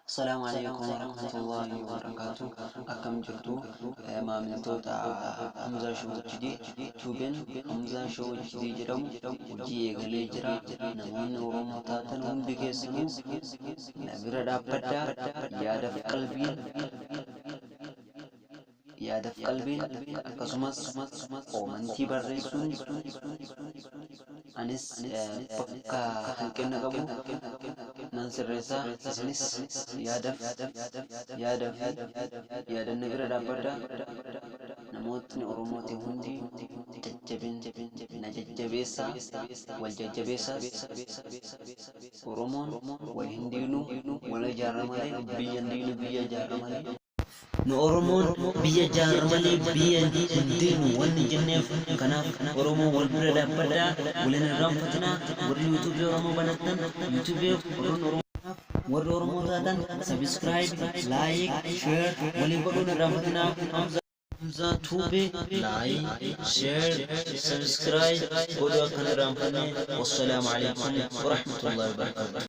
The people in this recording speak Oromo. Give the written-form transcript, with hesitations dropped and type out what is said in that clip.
Assalaamu alaikum warahmatullahi wabarakatuh. Akkam jirtu maamiltoota Hamzaa Show HD? Tuubeen Hamzaa Show HD jedhamu hojii eegalee jira. Namoonni Oromoo taatan hundi keessanuu na bira dhaabbadhaa, yaadaf qalbiin akkasumas koomantii barreessuun anis bakka hanqina qabu nan sirreessaa. Isinis yaadaf yaadanna bira dhaabbadhaa. Namootni Oromooti hundi jajjabin na jajjabeessaa, wal jajjabeessaas. Oromoon wal hin diinu, wal ijaarra malee biyya hin diinu, biyya ijaarra malee. Nu Oromoon biyya ijaarra malee biyya hin diinu wanni jenneef kanaaf. Oromoo, wal bira dhaabbadhaa, waliin irraanfatinaa. Warri yuutuubii Oromoo banattan, yuutuubii warroonni Oromoo, warri Oromoo taatan subscribe, like, share walii godhuun irraanfatinaa. Hamzaa Tube like, share, subscribe godhuu akka hin irraanfanne. Wassalaamu alaikum warahmatullahi wabarakatuh.